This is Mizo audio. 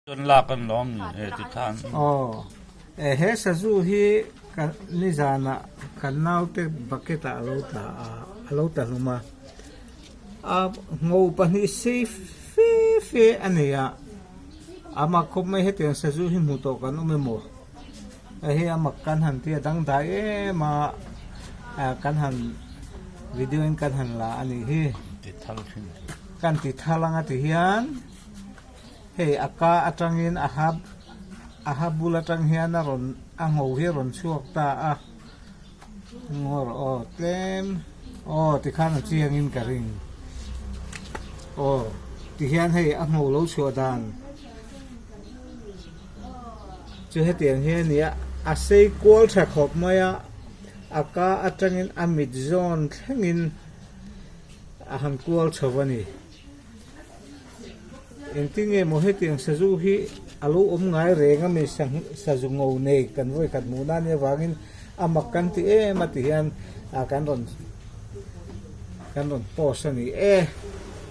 Chuan lak an lawm ni he ti than. Aw he sazu hi ka nizanah kan naute bucket ah alo tla a alo tla hlum a a ngo pahnih sei fe fe a nei a ama khawp mai hetiang sazu hi hmu tawh kan awm emaw hei a mak kan han tia dangdai em a kan han video in kan han la a nih hi kan ti thal anga ti hian. Hei a ka atangin a ha a ha bul atang hian a rawn a ngho hi a rawn chhuak ta a ngawr aw tlem aw tikhan a chiangin ka ring aw tihian hei a ngho lo chhuah dan chu hetiang hi a ni a a sei kual tha khawp mai a a ka atangin a mit zawn thlengin a han kual chho a ni. Engtin nge maw hetiang sazu hi a lo awm ngai reng a mi sazu ngo nei kan vawi khat hmuh na nia vangin a mak kan ti em a ti hian kan rawn kan rawn post a ni e.